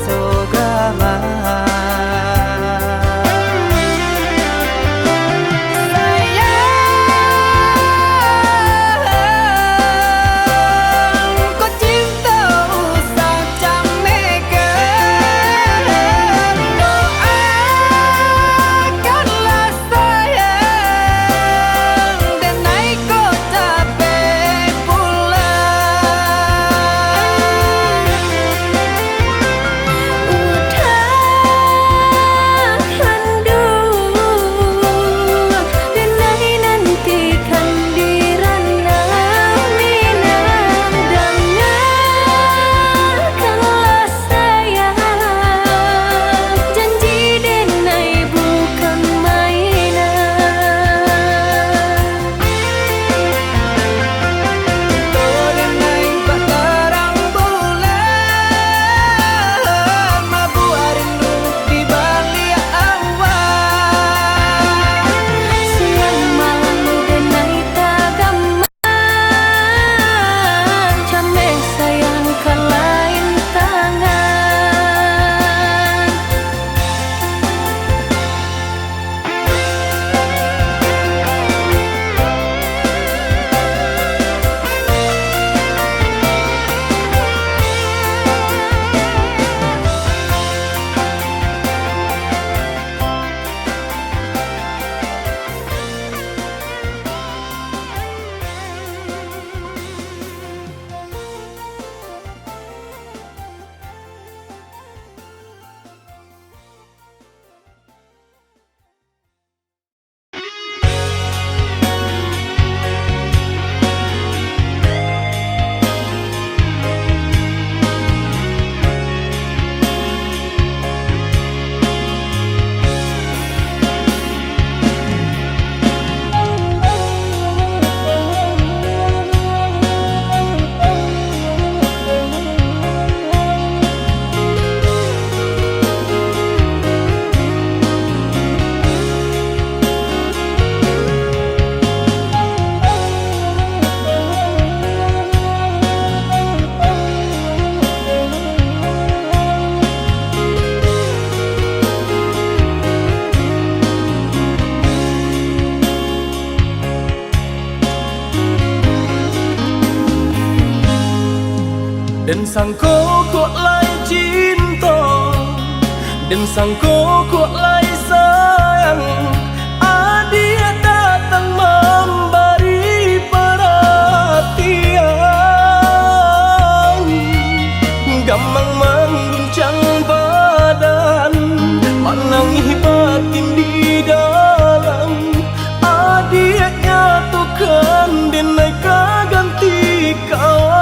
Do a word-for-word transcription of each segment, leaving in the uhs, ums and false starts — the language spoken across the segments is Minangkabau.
Agama. Sayang, ko cinto usah camehkan. Doakanlah sayang, denai ko capek pulang. Udah, anduh, denai nantikan di ranah Minang. Dangakanlah sayang, janji denai bukan mainan. Cinto denai bah tarang bulan, mabuak rindu di baliak awan. Siang malam denai tagama. Cameh sayang ka lain tangan. Den sangko kok lai cinto, den sangko kok lai sayang, adiak datang mambari paratian. Gamang mangguncang badan, manangih batin di dalam. Adiak nyatokan, denai ka ganti kawan.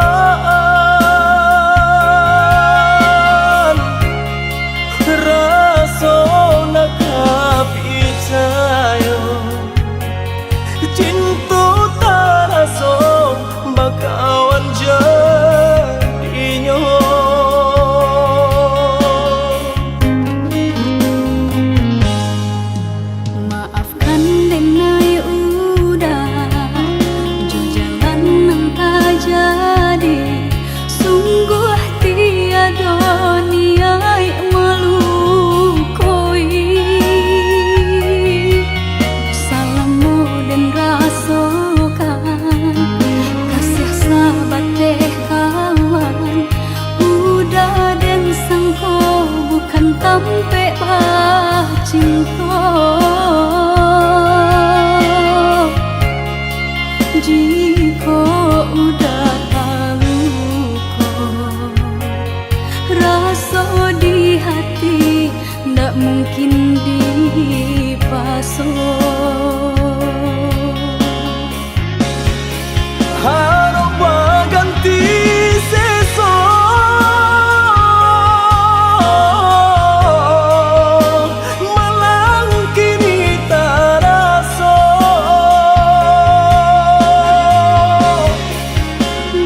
Raso nak ka picayo, cinto taraso bakawan jadinyo. Maafkan denai Uda, jo jalan nan tajadi, sungguah tiado niaik malukoi. Salamo den rasokan, kasiah sabateh kawan, Uda den sangko bukan tampek bacinto. Jikok Uda taluko, raso di hati ndak mungkin dipaso. Harok baganti seso, malang kini taraso.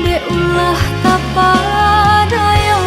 Dek ulah tapadayo.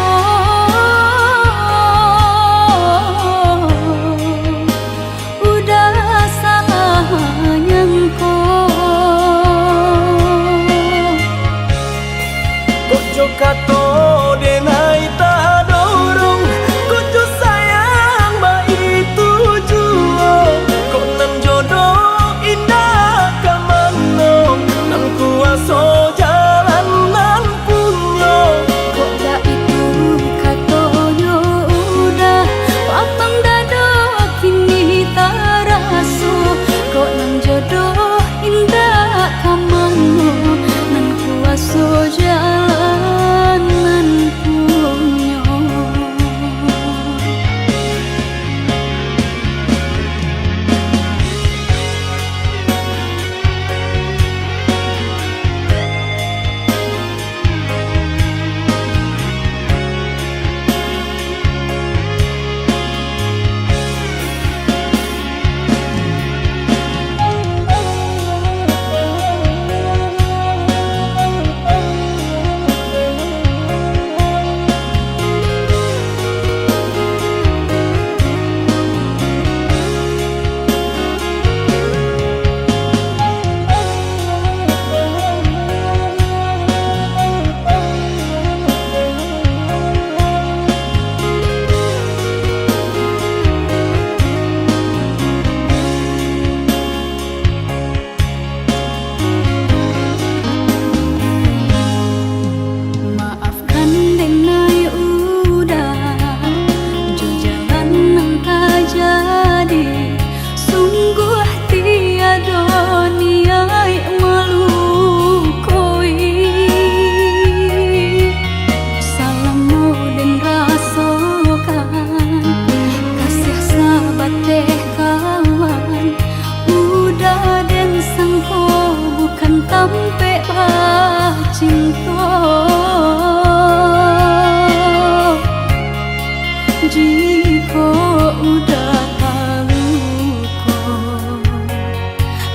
Jikok udah taluko,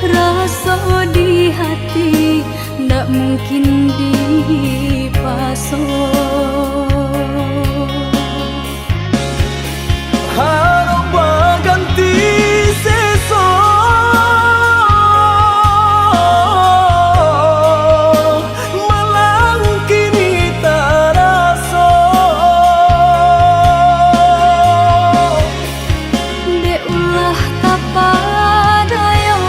raso di hati ndak mungkin dipaso. Harap baganti seso, malang kini taraso. Dek ulah tapadayo,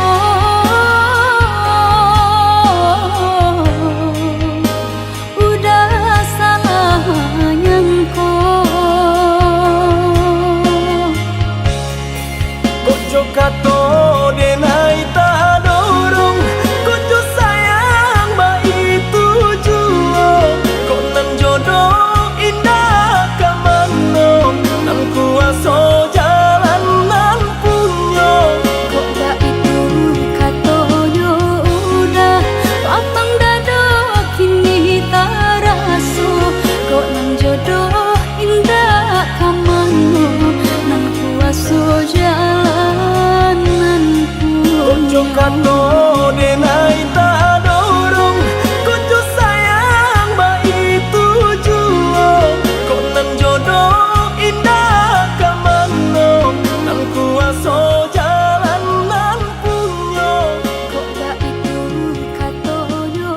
udah salah nyangko. Kok jo kato denai tadorong, kok jo sayang baitu juo, kok nan jodoh indak ka mano, nan kuaso jalan nan punyo. Kok baitu katonyo udah, lapang dado kini taraso, kok nan jodoh indak ka mano, nan kuaso jalan nan punyo. Kok jo kato denai tadorong, kok jo sayang baitu juo, kok nan jodoh indak ka mano, nan kuaso jalan nan punyo. Kok baitu katonyo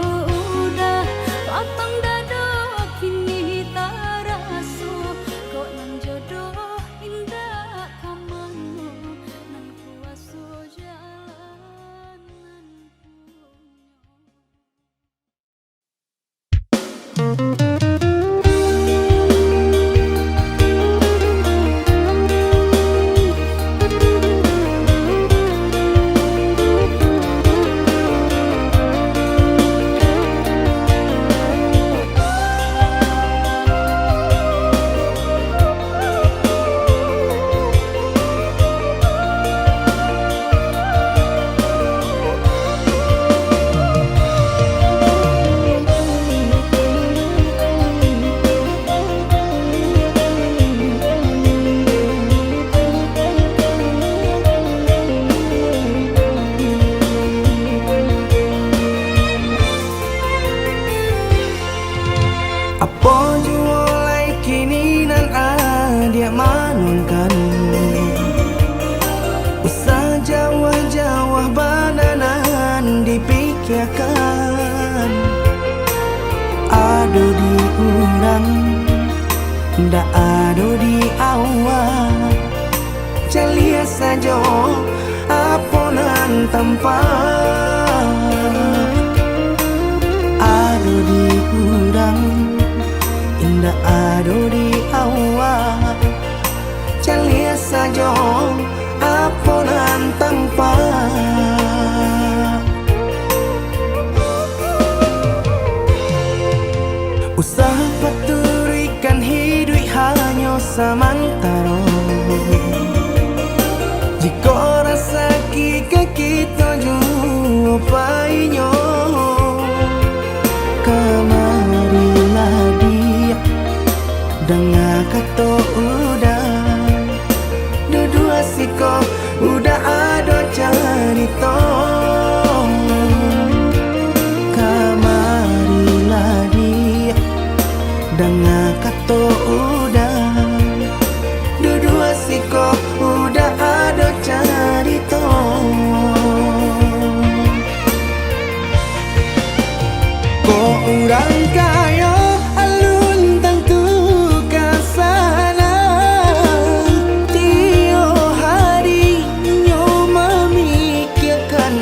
udah, lapang dado kini taraso, kok nan jodoh indak ka mano, nan kuaso jalan nan punyo. Apo juo lai kini nan adiak manuangkan, usah jauah-jauah bana nan dipikiakan. Ado di urang, ndak ado di Allah. Caliak sajo apo nan tampak. Ado di urang, indak ado di Allah. Caliak sajo apo nan tampak. Usah paturuikan hiduik hanyo samantaro. Jikok rasaki ka kito juo painyo, kamarilah diak, danga kato udah. Dudua siko udah ado carito. Kamarilah diak, danga kato udah. Dudua siko udah ado carito. Kok urang kayo alun tantu ka sanang, tiok hari nyo mamikiakan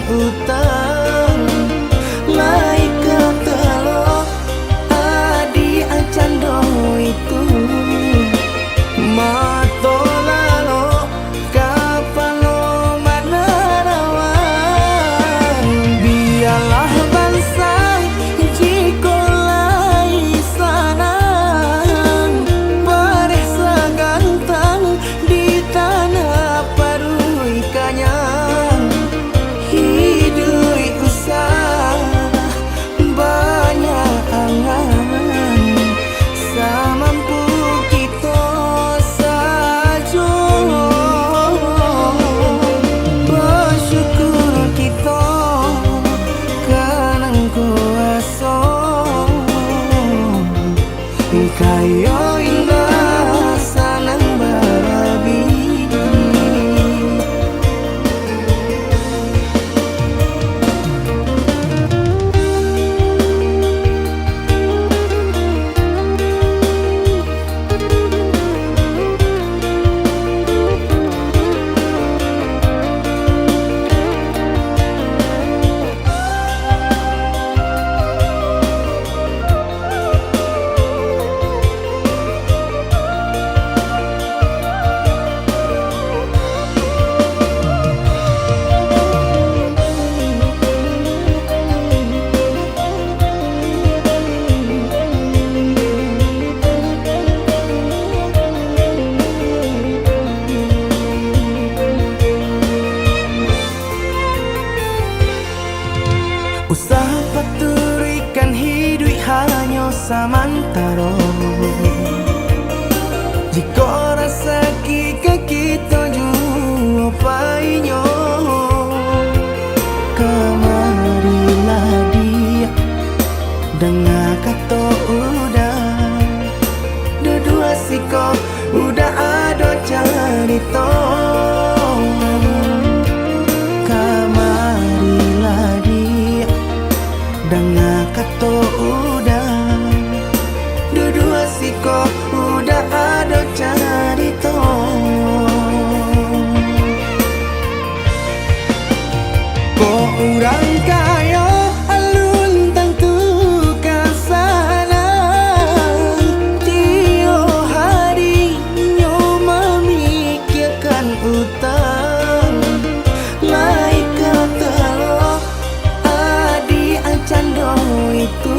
Samantaro, jikok rasaki ka kito juo painyo, kamarilah, Diak, danga kato Uda, duduak siko Uda ado carito. Kamarilah, Diak, danga kato Uda, duduak siko Uda ado carito. Kok urang kayo alun tantu ka sanang, tiok hari nyo mamikiakan utang. Lai ka talok adiak cando itu,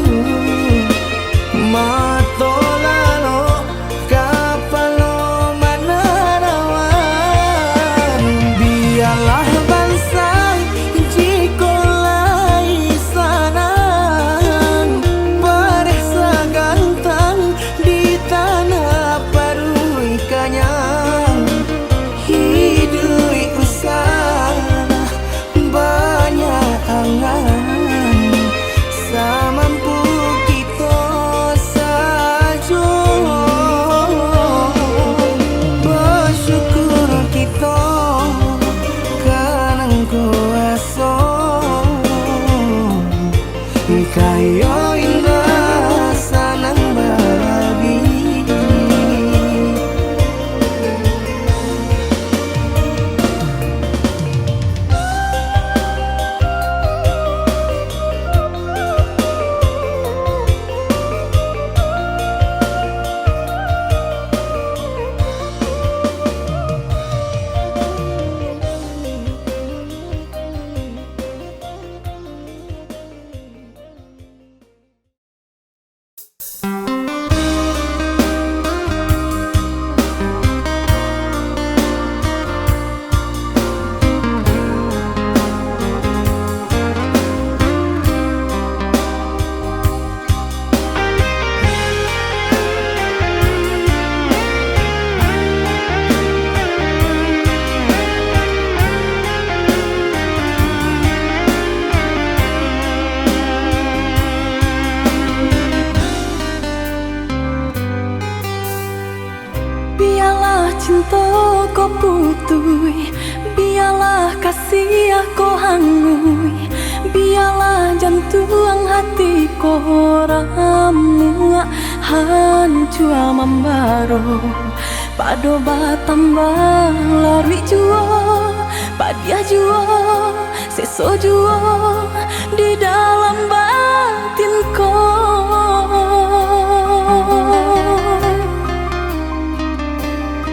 mato lalok kapalo manarawan. Bialah bansa jikok lai sanang, bareh sagantang di tanah paruik kanyang. Hiduik usah banyak angan, samampu kito sajo. Basyukur kito ka nan kuaso, kayo indak sanang barabiah. Bialah cinto ko putuih, bialah kasiah ko hanguih, bialah jantuang hati ko ramuak, hancua mambaro. Pado batambah laruik juo, padiah juo, seso juo di dalam batin ko.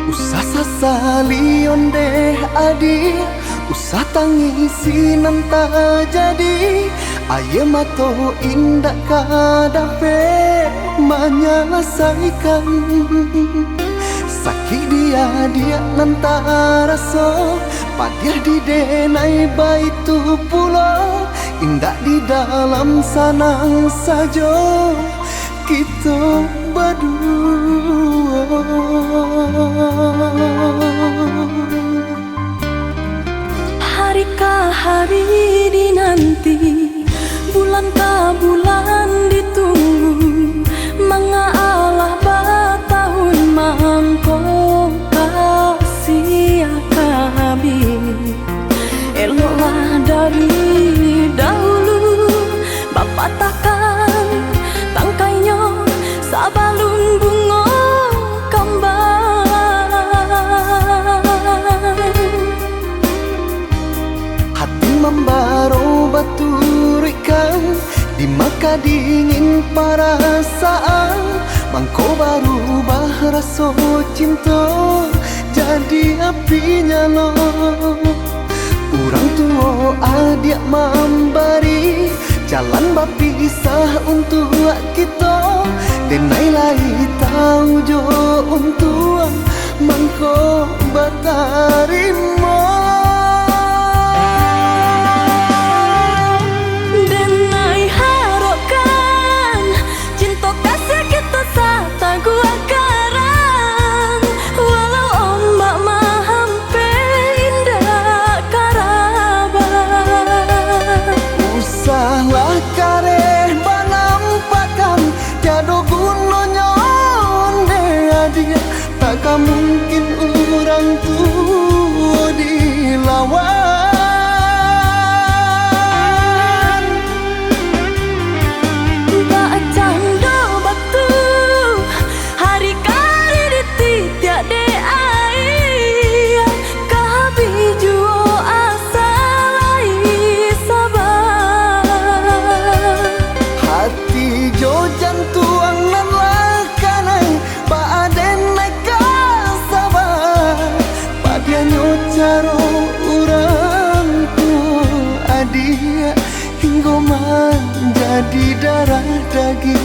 Usah sasali ondeh adiak, usah tangisi nan tajadi. Aia mato indak ka dapek manyalasaikan. Sakik di adiak nan taraso, padiah di denai baitu pulo, indak di dalam sanang sajo kito baduo. Hari ka hari dinanti, bulan ka bulan ditunggu, manga alah batahun mangko kasiah ka abih. Eloklah dari dahulu bapatahkan tangkainyo sabalun bungo kambang. Hati mambaro baturuikkan, di maka dingin parasaan, mangko barubah raso cinto jadi api nyalo. Urang tuo adiak mambari jalan bapisah untuak kito, denai lai tau jo untuang mangko batarimo. Denai harokkan cinto kasih Caro urang tuo adiak hinggo manjadi darah dagiang.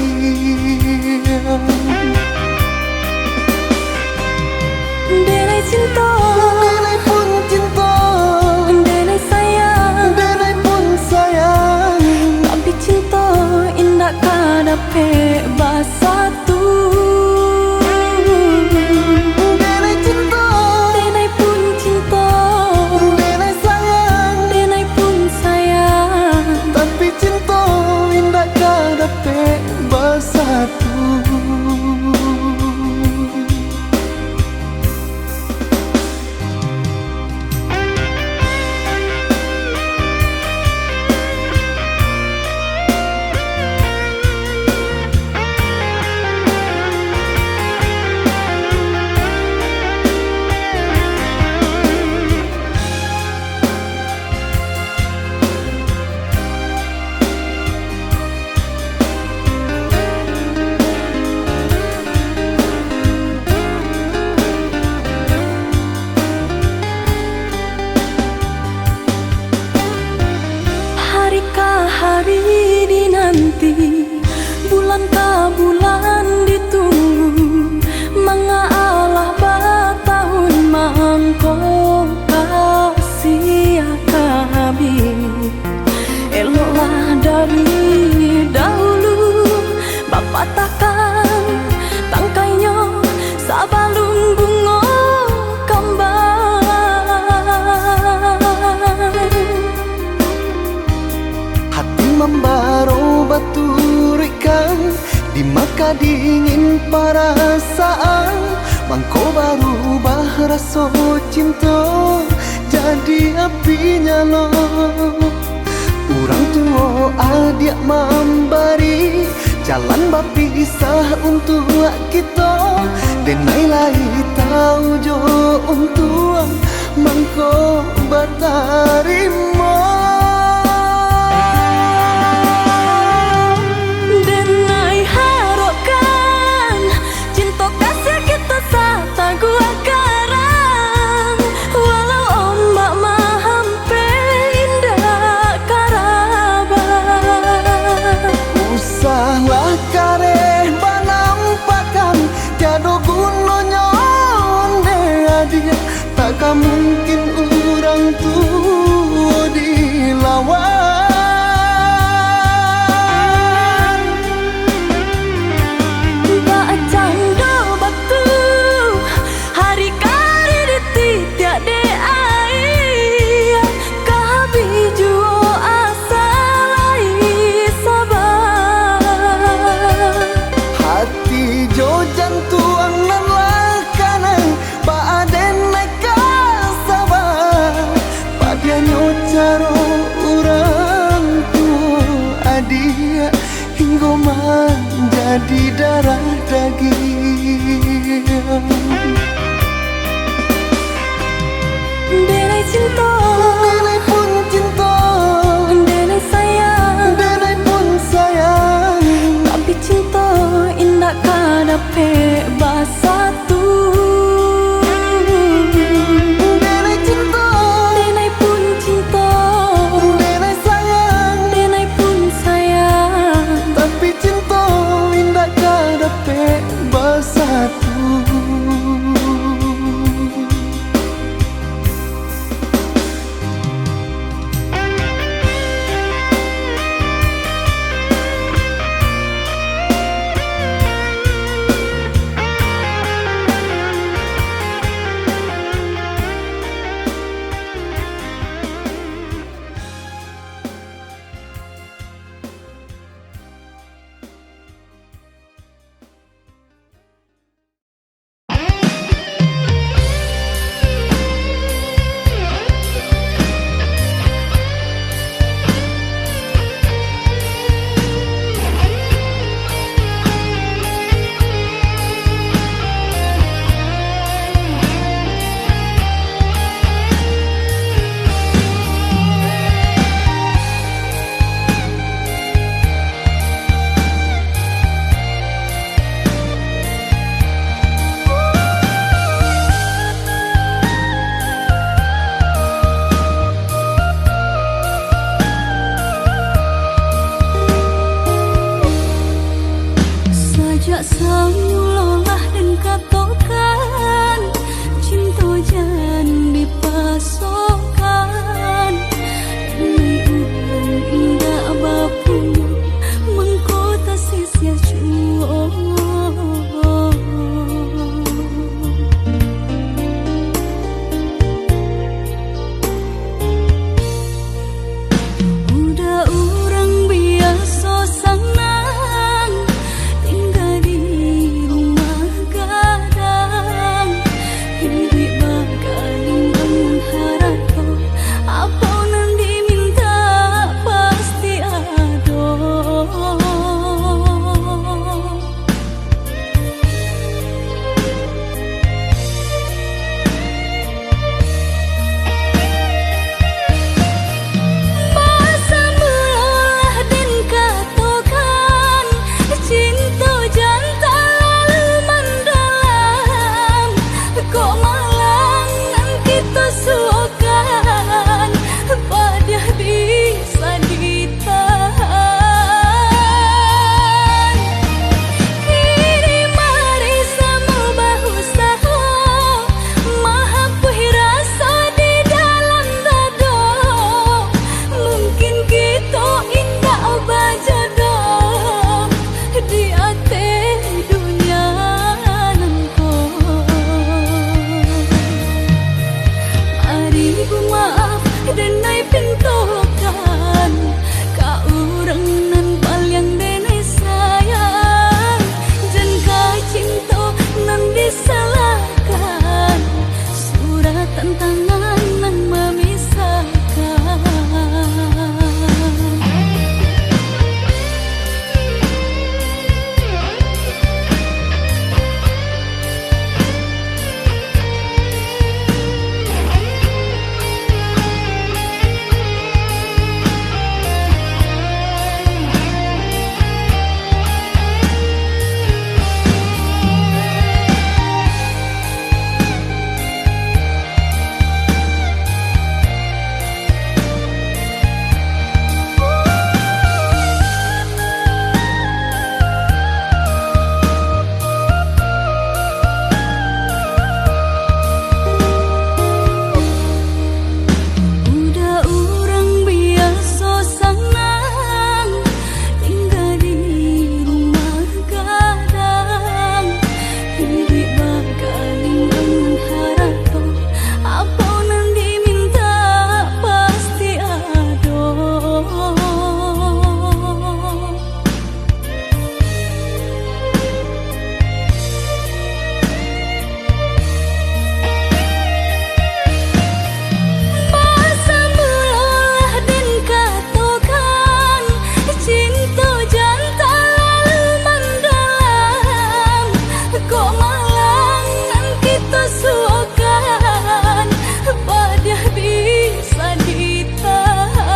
Denai cinto, denai pun cinto, denai sayang, denai pun sayang. Tapi cinto indak ka dapek basatu. Denai cinto, denai pun cinto, denai sayang, denai pun sayang. Tapi cinto indak ka dapek basatu. Hari ka hari dinanti, bulan ka bulan ditunggu, manga alah batahun mangko ka sia ka abih. Eloklah dari dahulu bapatahkan tangkainyo sabalun bungo kambang. Hati mambaro baturuikkan, di maka dingin parasaan, mangko barubah raso cinto jadi api nyalo. Urang tuo adiak mambari jalan bapisah untuak kito, denai lai tau jo untuang mangko batarimo. Denai harokkan cinto kasiah kito sataguah karang, walau ombak mahampek indak ka rabah. Usahlah kareh banampakan, tiado gunonyo ondeh adiak, tak ka mungkin urang tuo dilawan. Bakcando batu, hari ka hari dititiak dek aia, ka habih juo asa lai saba. Hati jo jantuang nan lah kanai, baa den nai ka saba, padiahnyo caro urang tuo adiak hinggo manjadi darah dagiang. Denai cinto, denai pun cinto, denai sayang, denai pun sayang. Tapi cinto indak ka dapek basatu. Denai cinto, denai pun cinto, denai sayang, denai pun sayang. Tapi cinto indak ka dapek basatu. Tusuakan, padiah bisa ditahan. Kini mari samo bausaho mahapuih raso di dalam dado. Mungkin kito indak bajodoh di ateh dunia nan ko. Mari bamaaf, denai pintokan ka urang nan paliang denai sayang. Jan ka cinto nan disalahkan, surat tantangan nan mamisahkan. Udah urang biaso sanang, tingga di rumah gadang, iduik bakalingan harato, apo nan diminta pasti ado. Basambulolah den katokan, cinto jan talalu mandalam. Kok malang nan kito suokan, padiah bisa ditahan.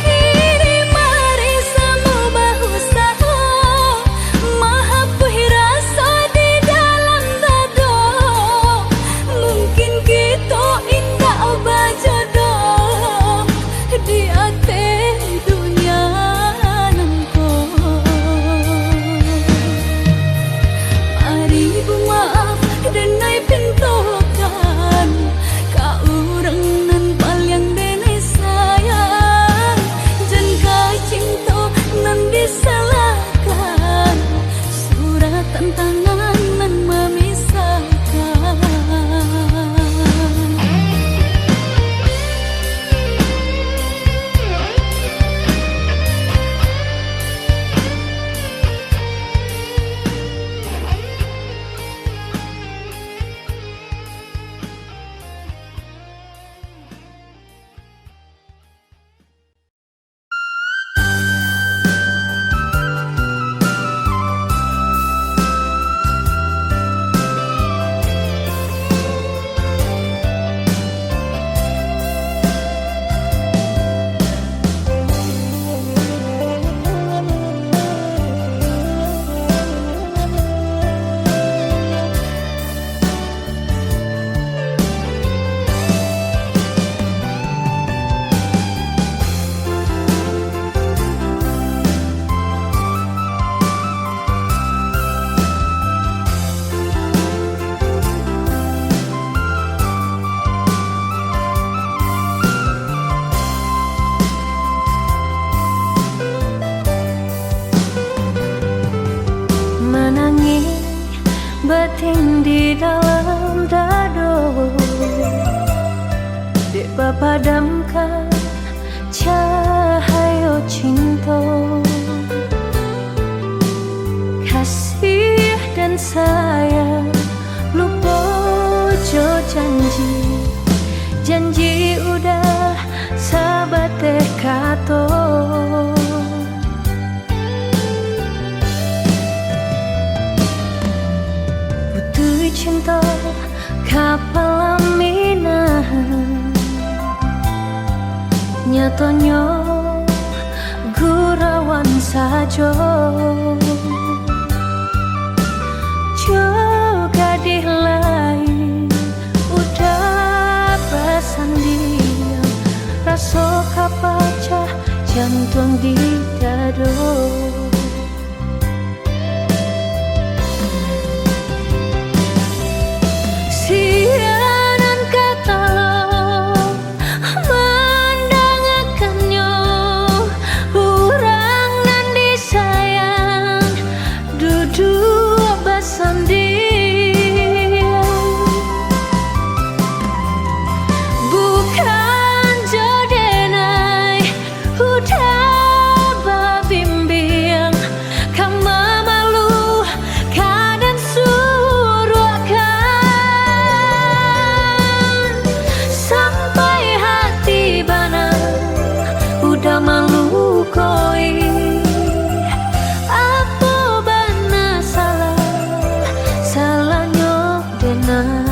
Kini mari samo bausaho mahapuih raso di dalam dado. Mungkin kito indak bajodoh di ateh dunia nan ko. Mari bamaaf, denai pintokan ka urang nan paliang denai sayang. Jan ka cinto nan disalahkan, surat tantangan nan mamisahkan. Manangih batin di dalam dado, dek bapadamkan cahayo cinto. Kasih dan sayang lupo jo janji, janji udah sabateh kato. Putuih cinto ka palaminan, nyatonyo gurauan sajo. Jo gadih lah di dado. Sia nan ka tolong mandangakanyo, urang nan disayang duduak basandiang. Bukan jo denai udah babimbiang, ka mamalu, ka den suruahkan, sampai hati bana udah malukoi. Apo bana salah, salahnyo denai?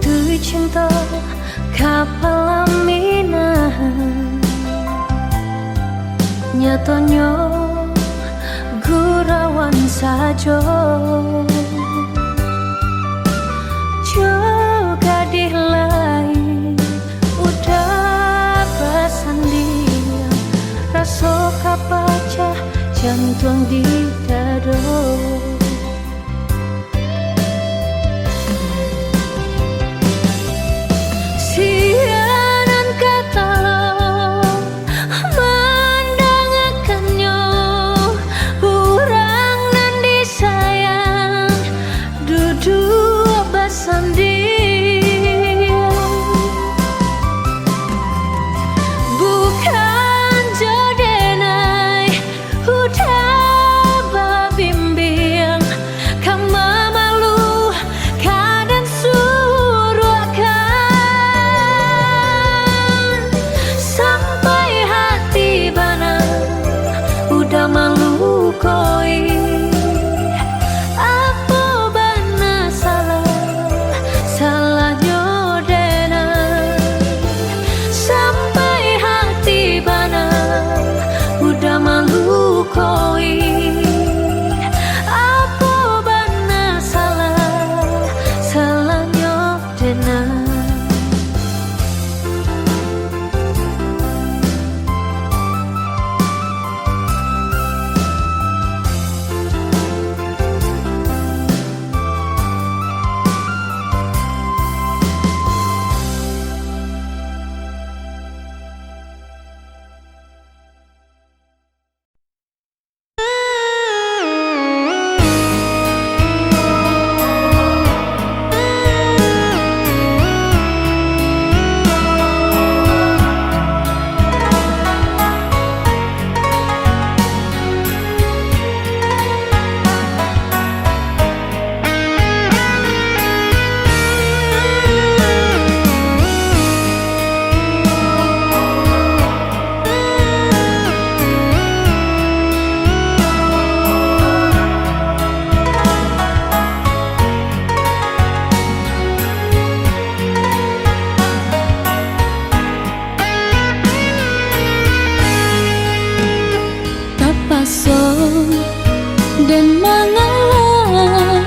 Putuih cinto ka palaminan, nyatonyo gurauan sajo. Jo gadih lain udah basandiang, raso ka pacah jantuang di dado. Sia nan ka tolong mandangakanyo, urang nan disayang duduak basandiang. Bukan jo denai udah babimbiang, ka mamalu, ka den suruahkan, sampai hati bana udah malukoi. Apo bana salah, salahnyo denai? Sampai hati bana udah malukoi. Apo bana salah, salahnyo denai? Tapaso den mangalah,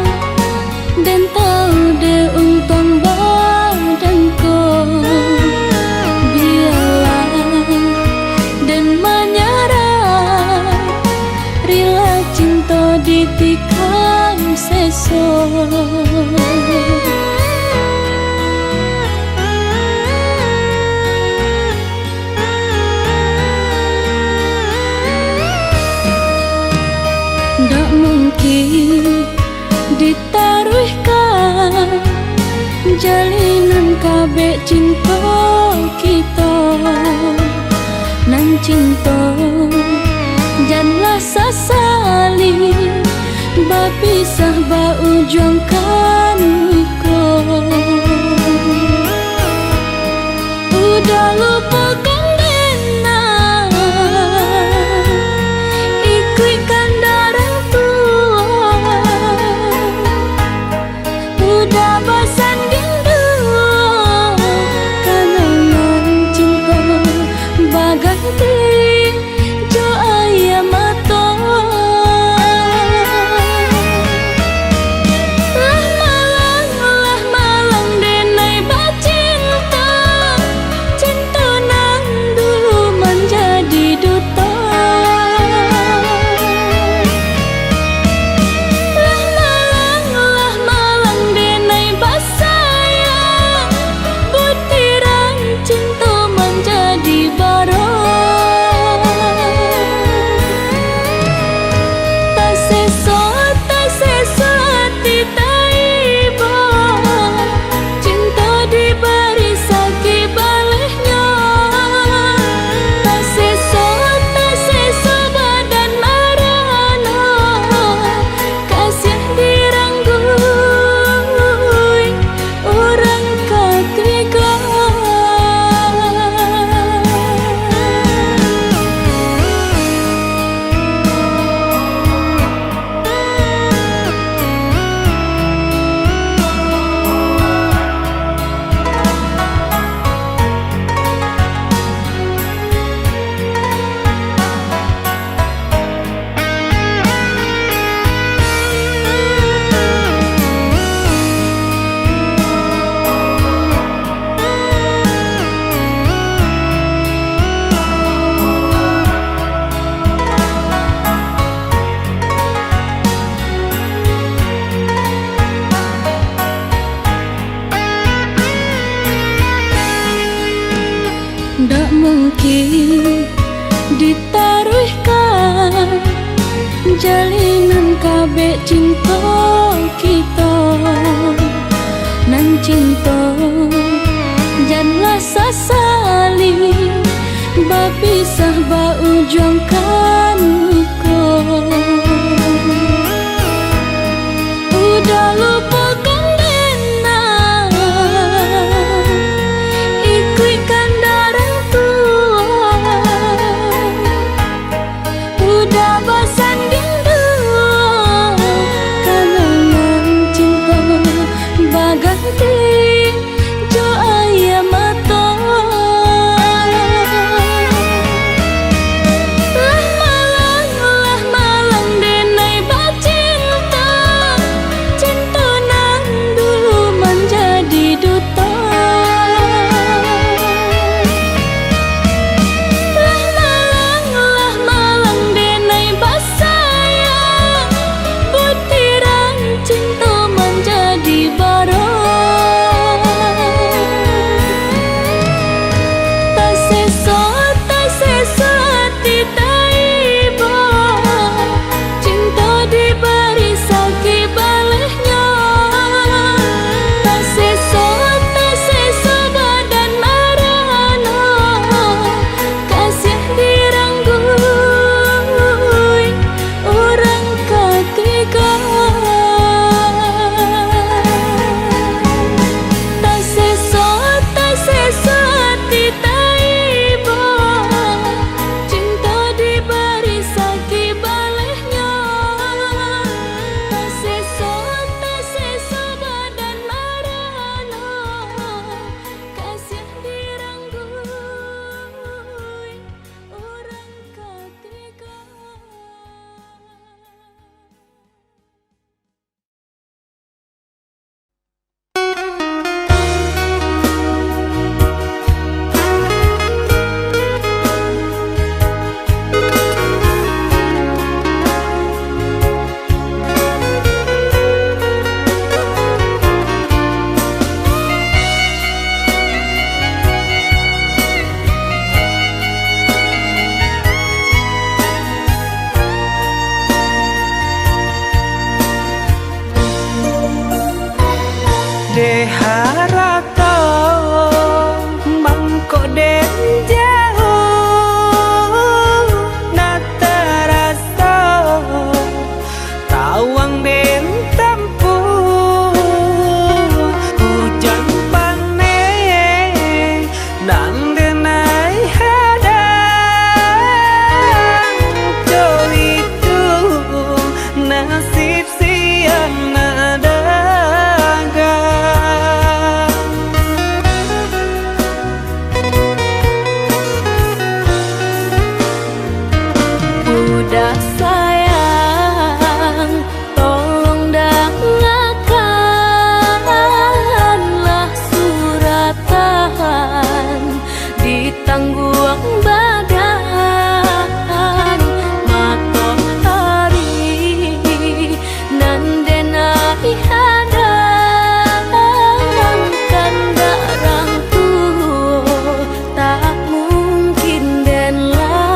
den tau dek untuang badan ko. Bialah den manyarah, rila cinto ditikam seso. Ndak mungkin ditaruihkan Jalinan kabek cinto kito, nan cinto janlah sasali, bapisah baujuangkan iko. Udah lupokan dena, ikuikan darah tuo. Udah basanding duo, kanangan cinto baganti jo aia mato. Lah malang, lah malang denai bacinto, cinto nan dulu manjadi duto. Lah malang, lah malang denai basayang, butiran cinto manjadi baro. Taseso, taseso ati taibo, cinto dibari sakik balehnyo. Taseso, taseso badan marano, kasiah dirangguih urang katigo. Ndak mungkin ditaruihkan jalinan kabek cinto kito. Nan cinto, janlah sasali, bapisah baujuangkan iko. Udah lupokan dena, ikuikan darah tuo. Udah basanding duo, kanangan cinto baganti jo aia mato. Lah malang, lah malang denai bacinto, cinto Harato mangko den jauah, nak taraso tawang den tampuah. Ujan paneh nan den ai hadang, co itu nasib siang nak dagang. Uda sayang, tolong dangakanlah suratan di tangguang badan. Matoari nan den ai hadang, kandak rang tuo tak mungkin den lawan.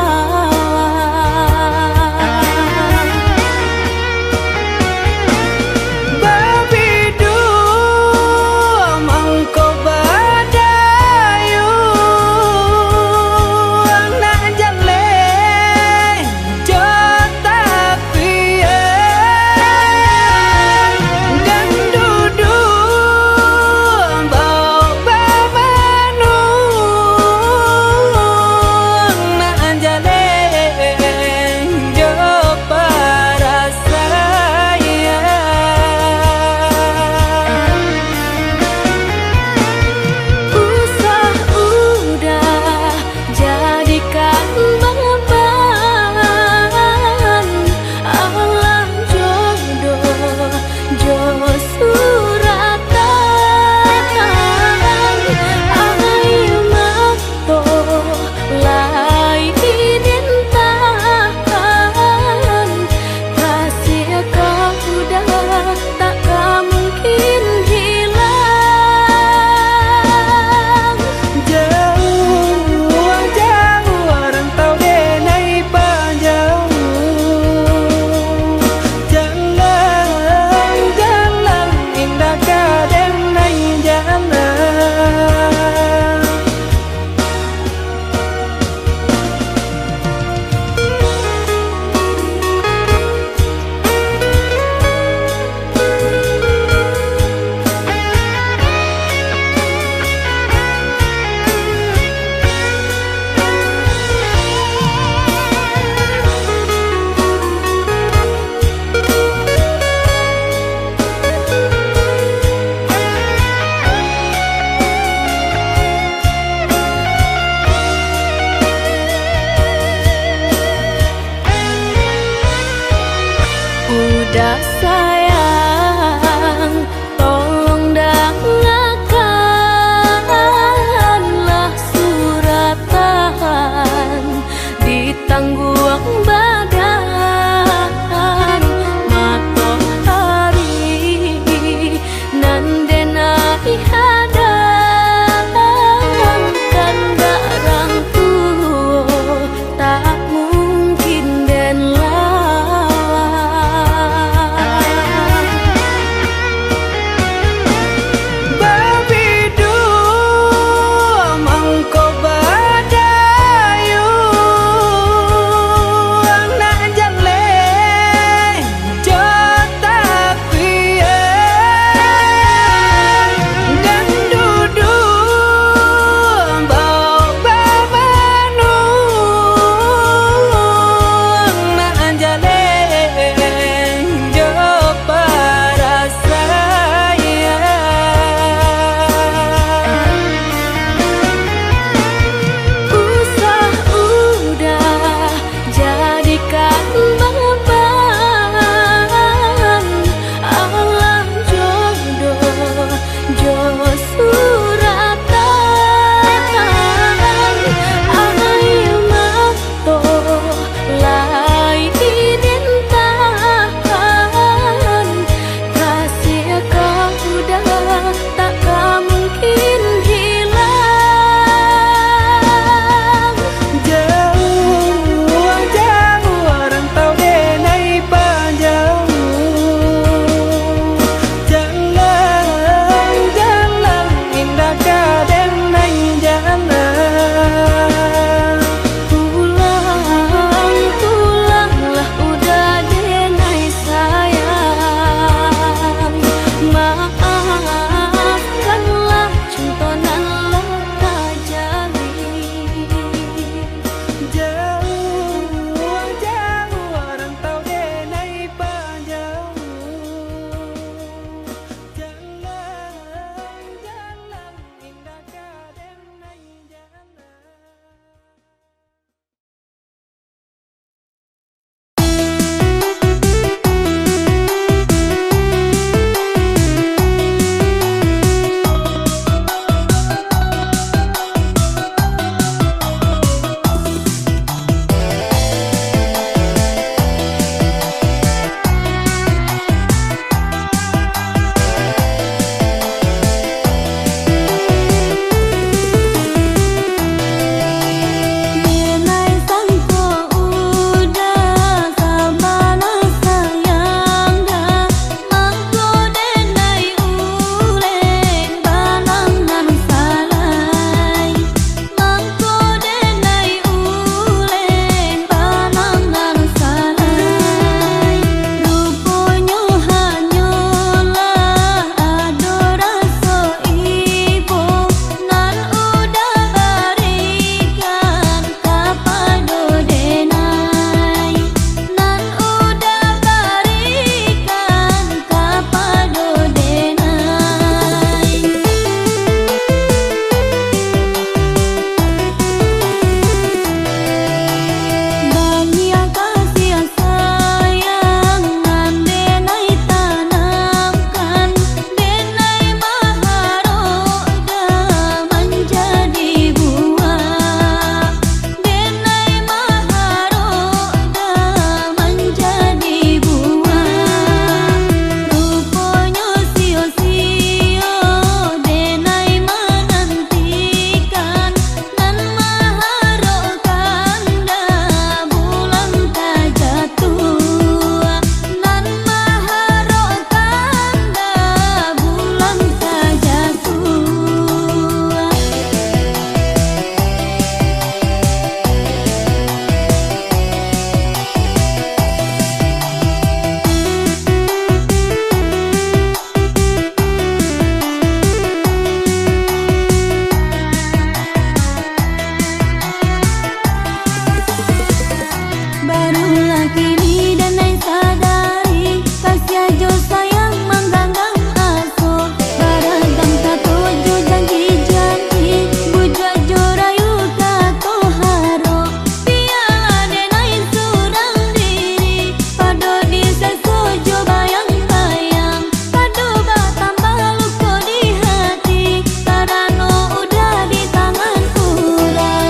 Babiduah mangko badayuang, nak jaleh jo tapian, dan duduak baok bamanuang, nak jaleh jo parasaian. Usah udah jadikan baban, alah jodoh jo suratan. Aia mato lai den tahan, kasih ka udah tak ka mungkin hilang. Jauah-jauah rantau den ai pajauah, jalan-jalan indak ka den ai jalan. Udah sayang, tolong dangakanlah suratan di tangguang badan. Matoari nan den ai hadang, kandak rang tuo tak mungkin den lawan. Kini denai sadari, kasiah jo sayang mangganggam aso. Baragam kato jo janji-janji, bujuak jo rayu kato harok. Bialah denai surang diri, pado diseso jo bayang-bayang. Pado batambah luko di hati, karano udah di tangan urang.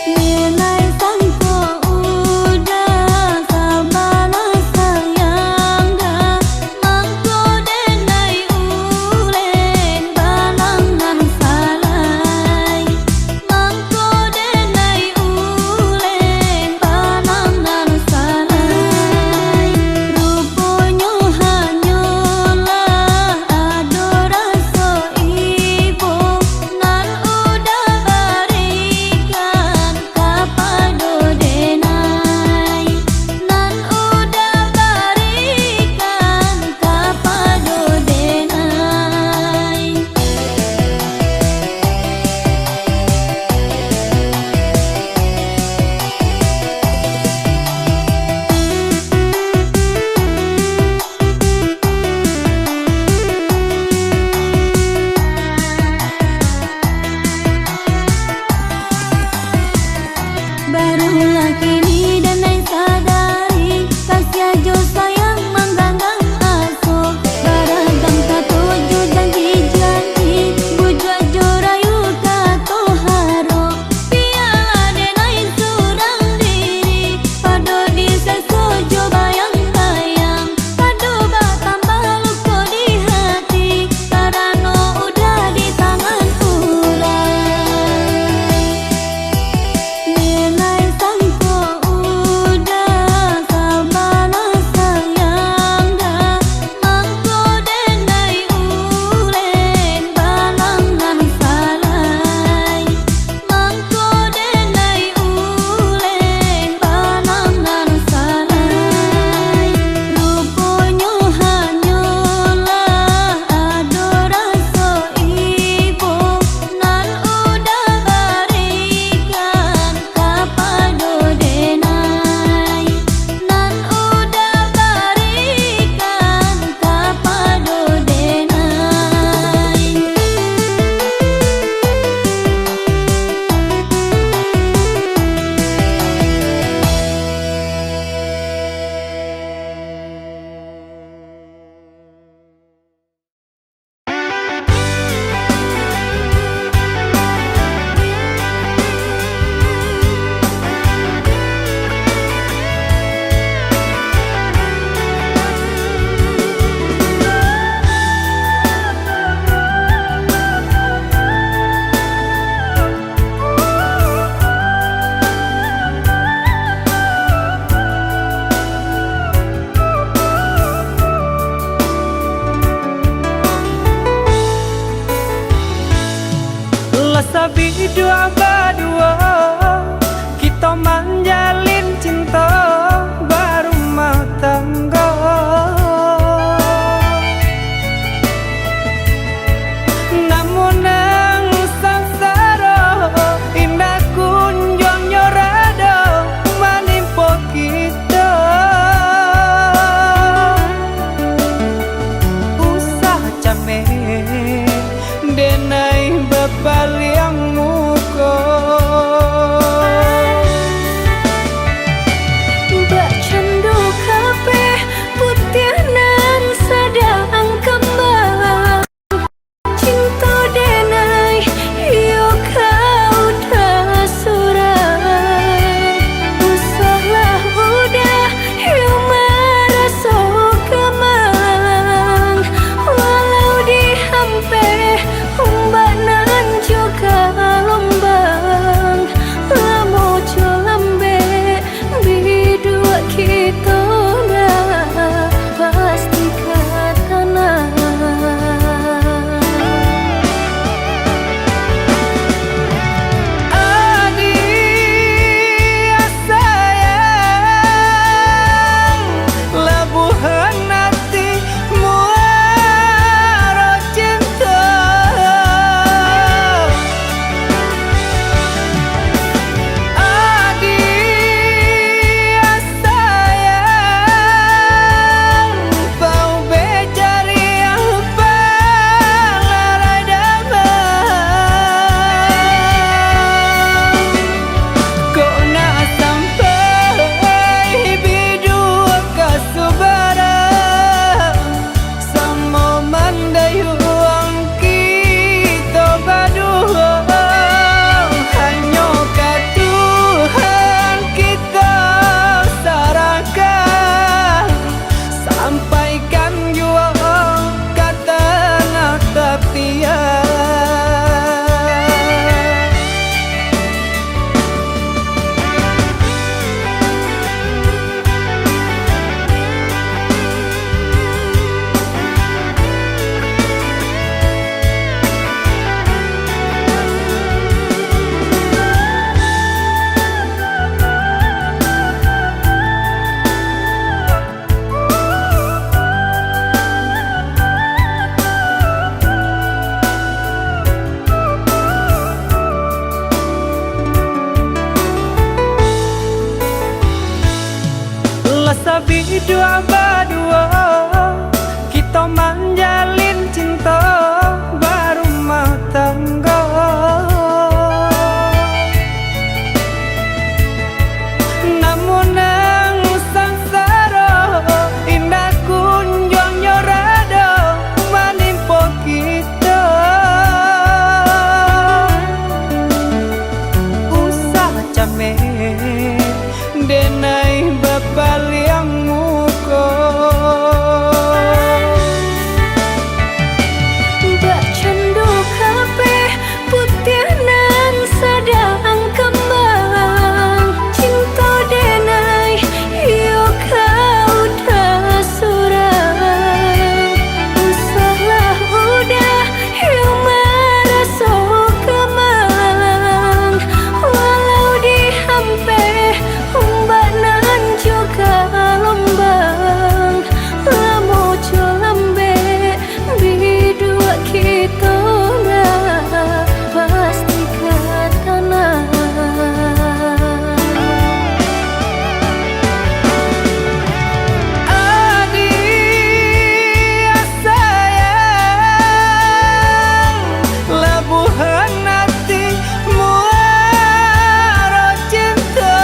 Denai sangko Hiduik baduo, kito manjalin cinto barumah tanggo. Namun nan sansaro, indak kunjuang nyo rado manimpo kito. Usah cameh, denai bapaliang muko. Bakcando kapeh putiah nan sadang kambang, cinto denai iyo ka udah surang. Usahlah udah iyo maraso kamang, walau diampeh ombak nan jo galombang, lamo jo lambek, biduak kito nan pasti ka tanang. Adiak sayang, labuahan ati muaro cinto.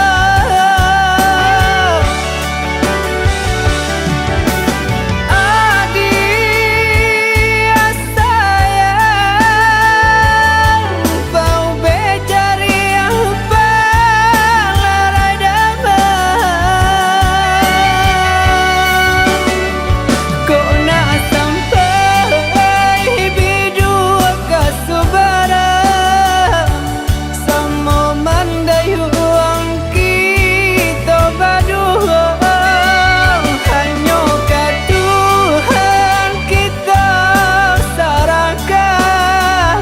Adiak sayang, paubek cariah palarai damang. Kok nak sampai biduak ka subarang, samo mandayuang kito baduo, hanyo ka Tuhan kito sarahkan,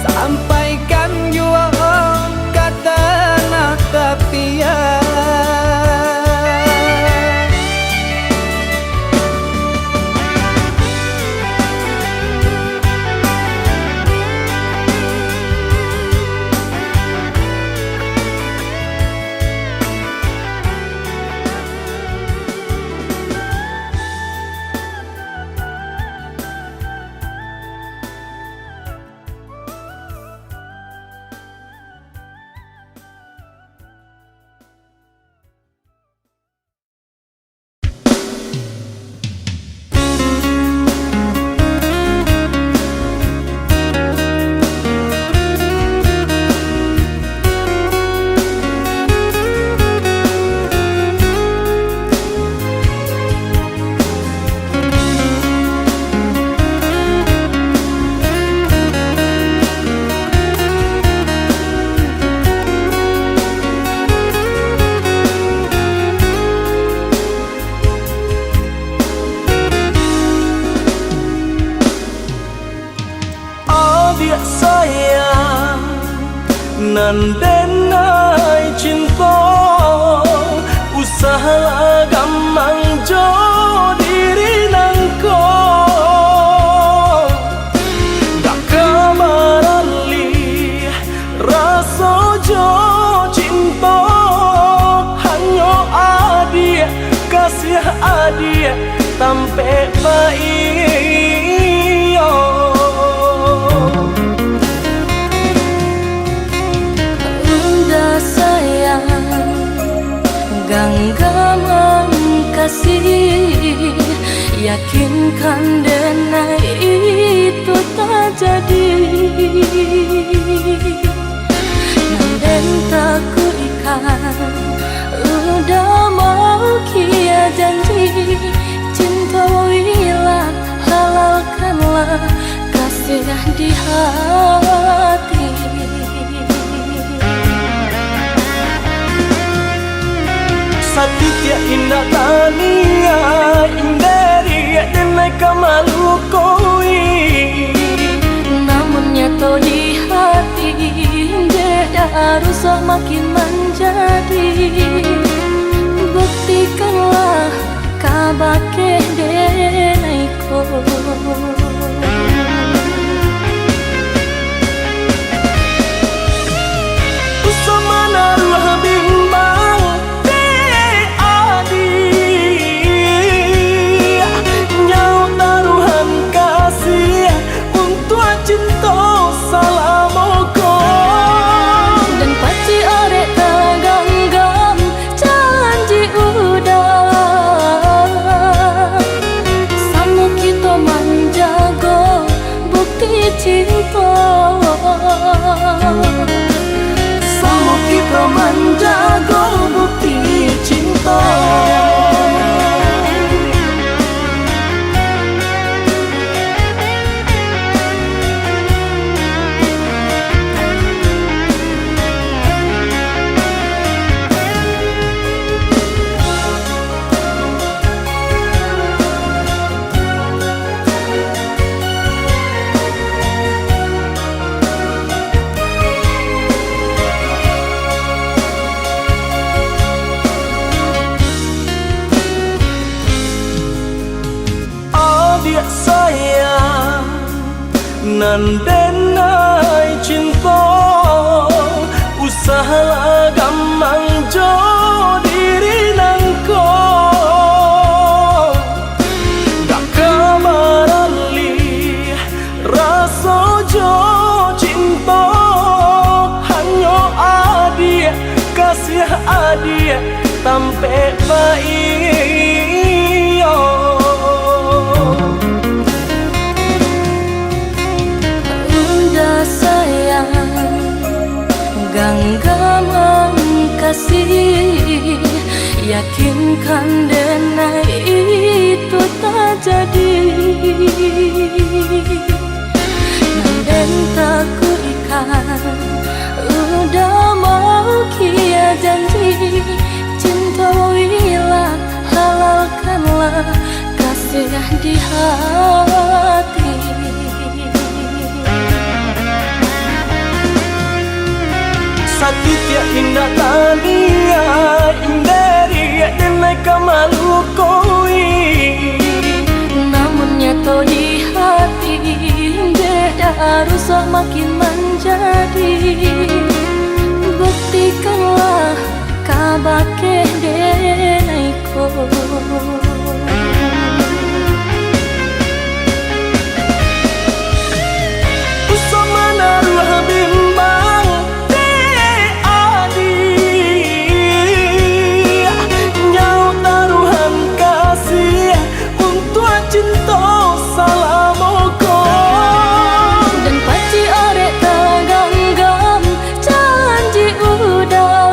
sampaikan juo ka tanah tapian. Adiak sayang, nan denai cinto, usahlah gamang jo diri nangko. Dak ka baralih raso jo cinto, hanyo adiak, kasiah adiak, tampek baiyo. Udah sayang, ganggamang kasih, yakinkan denai itu tajadi. Nan den takuikan, udah mau kia janji, cinto ilah, halalkanlah kasih di hati. Satitiak indak taniaik, inderi denai ka malukoi. Namun nyato di hati, dek dah rusak makin manjadi. Buktikanlah kabake denai ko. Usah manaruah bimbang, dek adi. Denai cinto, usahlah gamang jo diri nangko. Dak ka baralih raso jo cinto, hanyo adiak, kasiah adiak, tampek baiyo. Unda sayang, ganggamang kasih, yakinkan denai itu tajadi. Nan den takuikan, udah mau kia janji, cinto ilah, halalkanlah kasih di hati. Satitiak indak taniaik, inderi denai ka malukoi. Namun nyato di hati, beda rusak makin manjadi. Buktikanlah kabake denai ko. Usah manaruah bimbang, dek adiak. Nyawa taruahan kasih untuak cinto salamo ko. Dan pacik arek taganggam janji udah.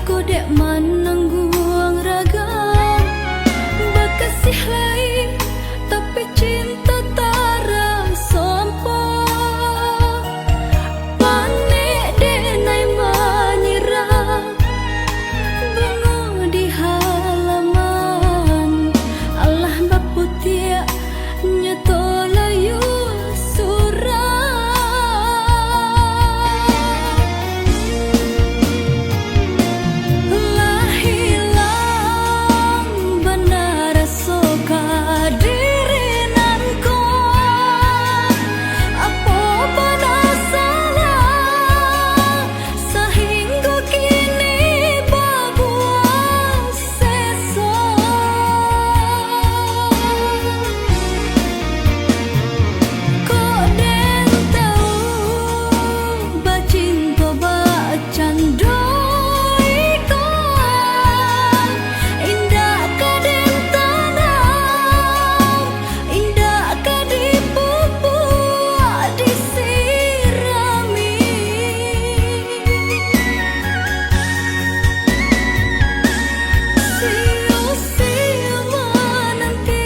Ko dek manangguang raga, bakasih lai, tapi cinta taraso ampo. Panek denai manyirang bungo di halaman, alah baputiak nyato layua surang. Lah hilang bana raso ka diri nan ko. Apo bana salah, sahinggo kini babuang seso. Kok den tau bacinto bakcando iko, indak ka den tanam, indak ka dipupuak, disirami. Sio-sio mananti,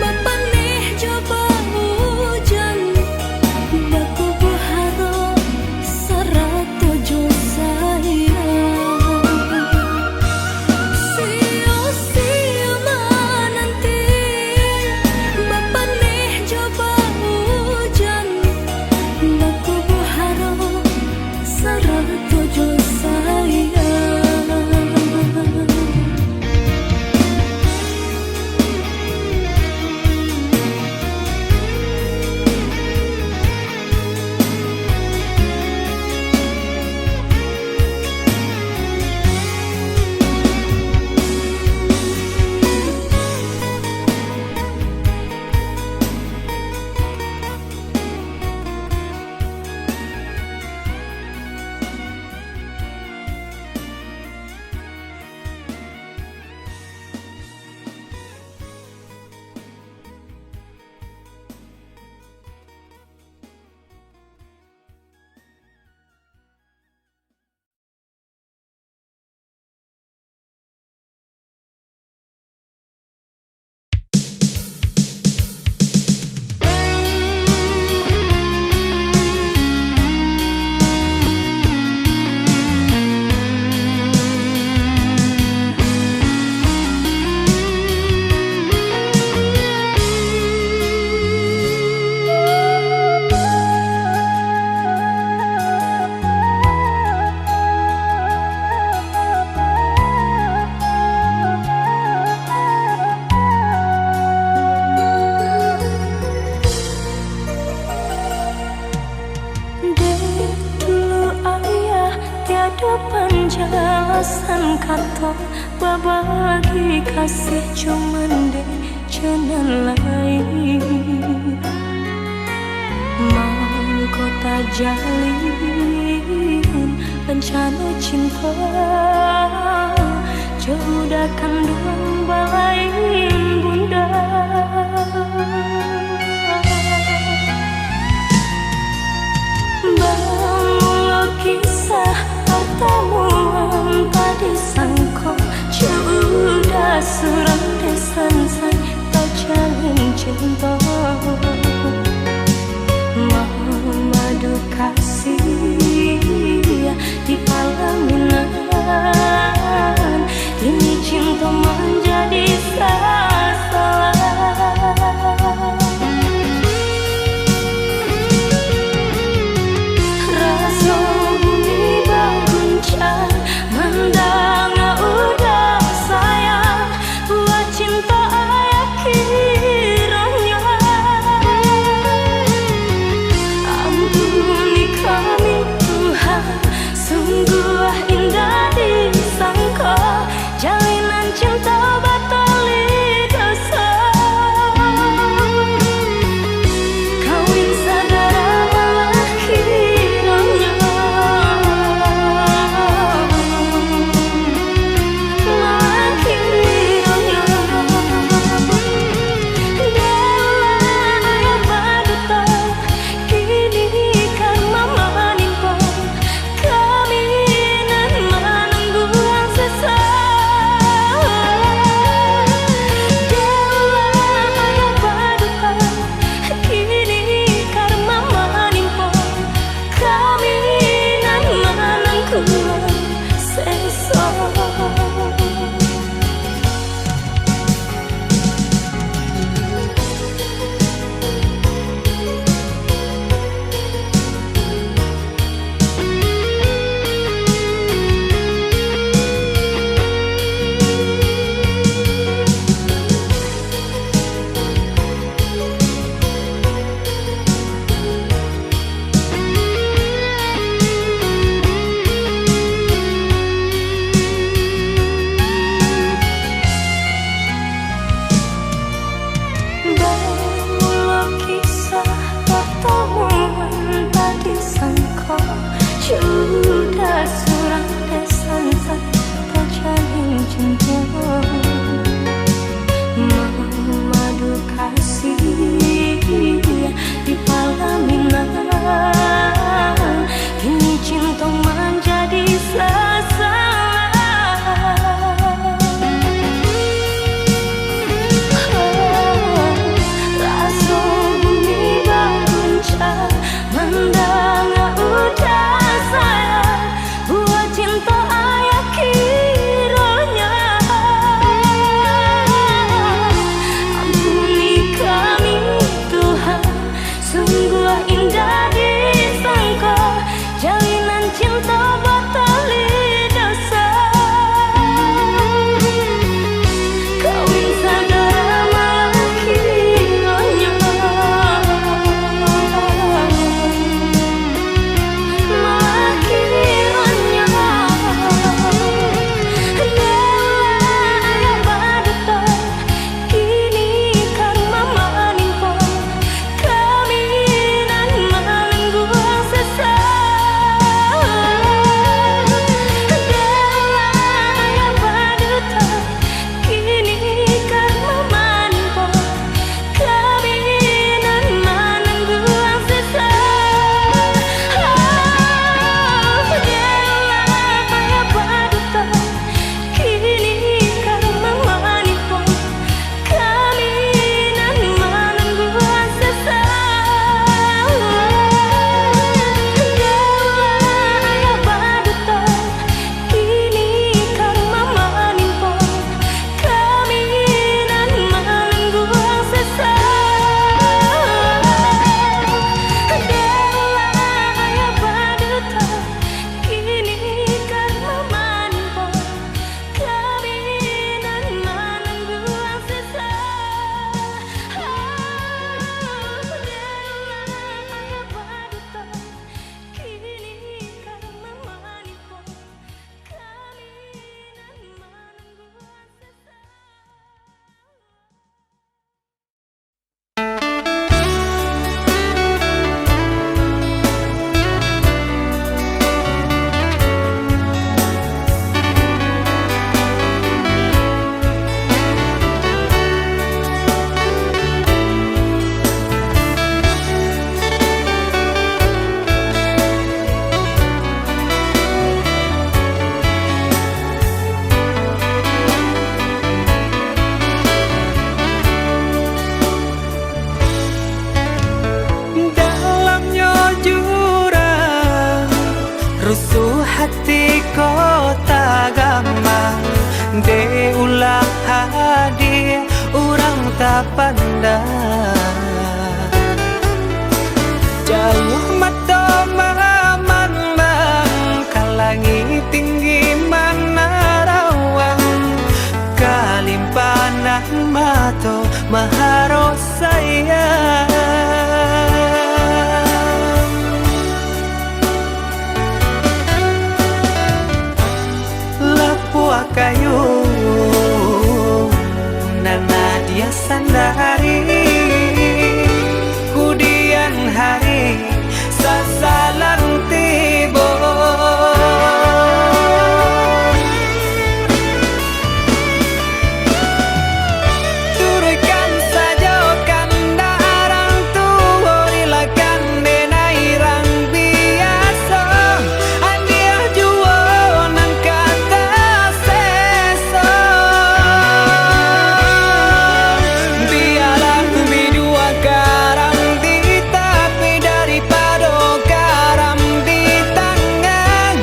bapaneh jo baujan, bakubuah harok sarato jo sayang. Sio-sio mananti, bapaneh jo baujan, bakubuah harok sarato jo sayang. Dek dulu ayah tiado panjalasan kato, babagi kasih cuman dek jo nan lain. Mangko tajalin rancana cinta, jo budak kanduang balain bunda. Bamulo kisah partamuan tadi sangko, jo budak surang dek sansai tajalin cinto. Mamadu kasih di palaminan, kini cinto manjadi sasalah. Raso bumi baguncang, mandanga uda sayang, buah cinta ayah kironyo. Ampuni kami, Tuhan, sungguah indak disangko, jalinan cinta batali doso. Kawin sadara malah kironyo, malah kironyo. Dek lah ayah baduto, kini karma manimpo kami nan Di kota Gamang, dek ulah hadir urang tapandang. Jauah mato mamandang, ka langik tinggi manarawang, kalimpanan mato maharo sayang. Lapuak kayu nan Nadia sandari, kudian hari sasalan tibo. Turuikkan sajo kandak urang tuo, rilakan denai rang biaso, adiah juo nan ka taseso. Bialah biduo karang di tapi, daripado karang di tangah,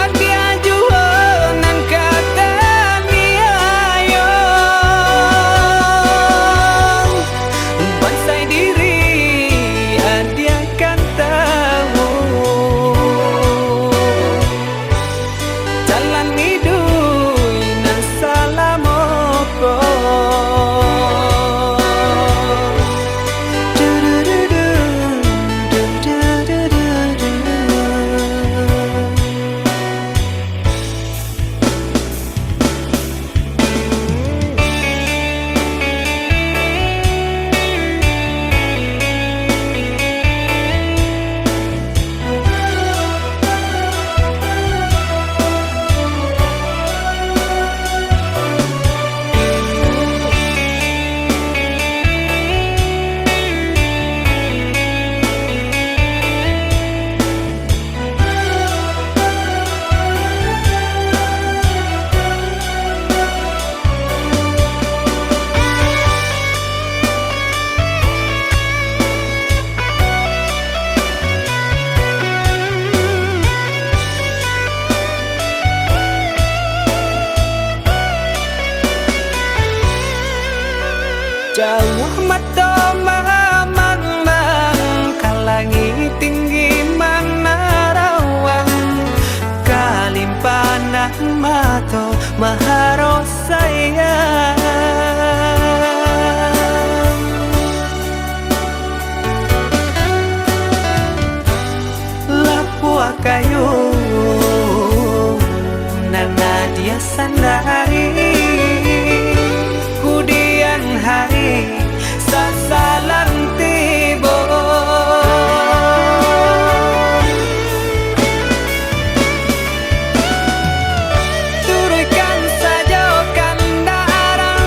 adiah juo nan ka taniayo. Bansaik diri adiah kan tawu, jalan iduik nan salamo ko. Jauah mato mamandang, ka langik tinggi manarawang, kalimpanan mato maharo sayang. Lapuak kayu nan Nadia sandari, kudian hari sasalan tibo. Turuikkan sajo kandak urang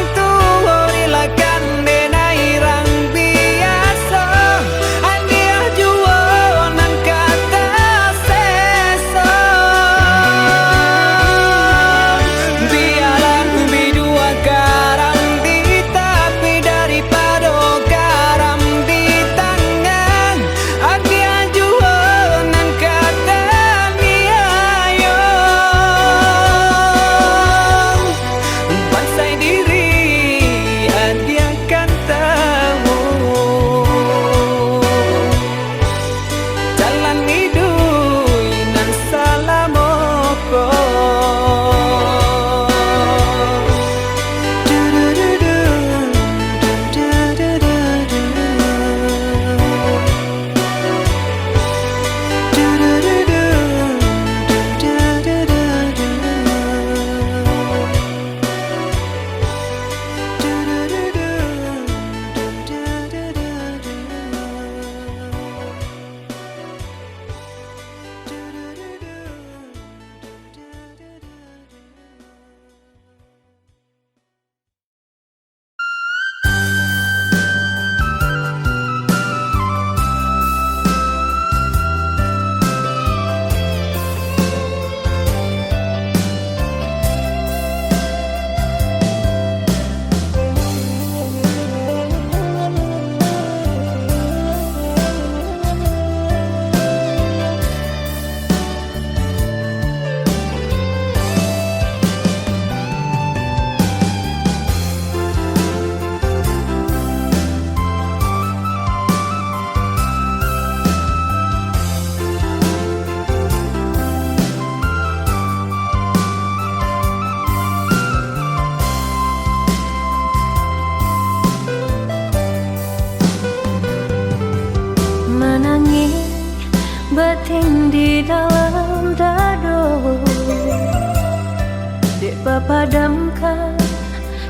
Padamkan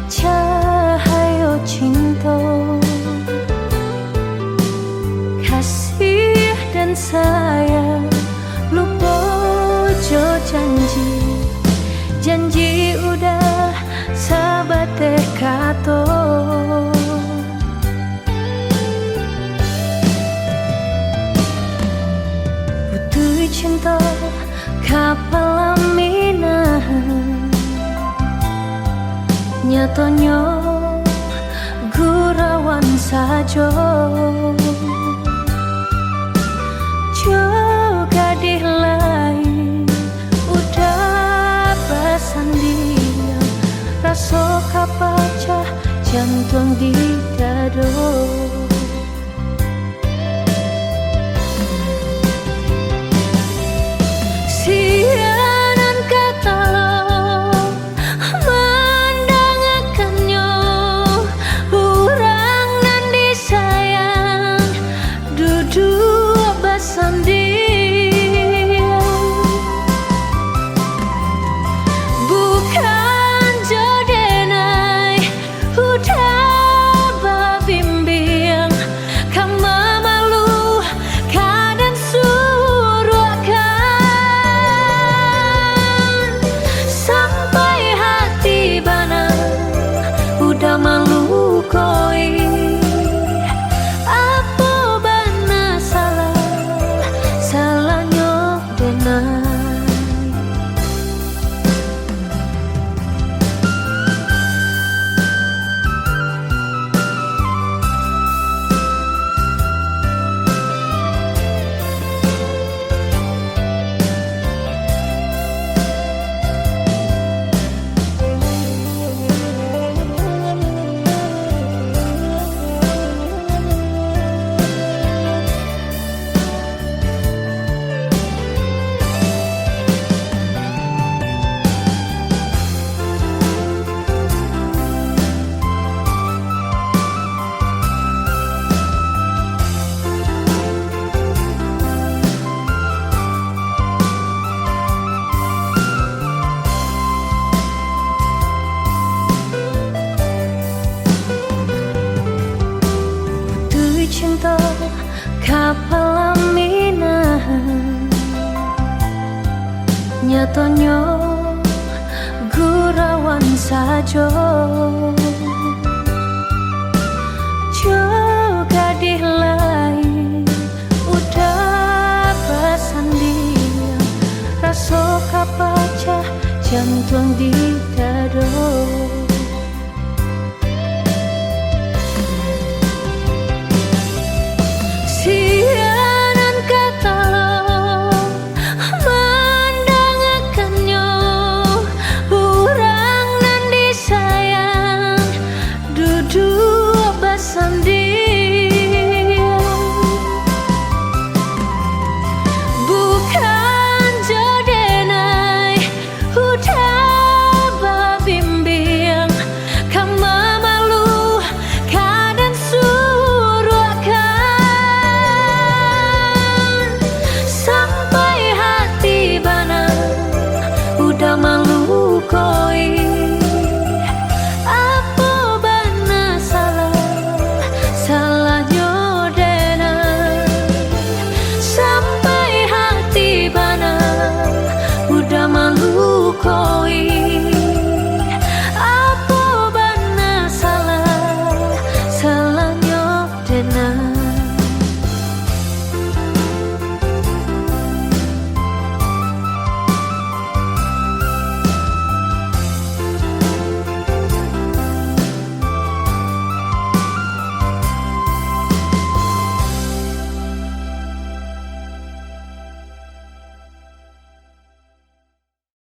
cahayo cinto, kasih dan sayang, lupo jo janji, janji udah sabateh kato. Putuih cinto ka palaminan, nyatonyo gurauan sajo. Jo gadih lain udah basandiang, raso ka pacah jantuang di dado. Sia nan ka talok mandangakannyo, urang nan disayang duduak basandiang. Bukan jo denai udah babimbiang, ka mamaluah ka den suruakkan, sampai hati bana udah malukoi. Apo bana salah, salahnyo denai? Putuih cinto ka palaminan, nyatonyo gurauan sajo. Jo gadih lain udah basandiang, raso ka pacah jantuang di dado. Sia nan ka talok mandangakannyo, urang nan disayang duduak basandiang. Bukan jo denai udah babimbiang, ka mamaluah ka den suruakkan, sampai hati bana udah malukoi.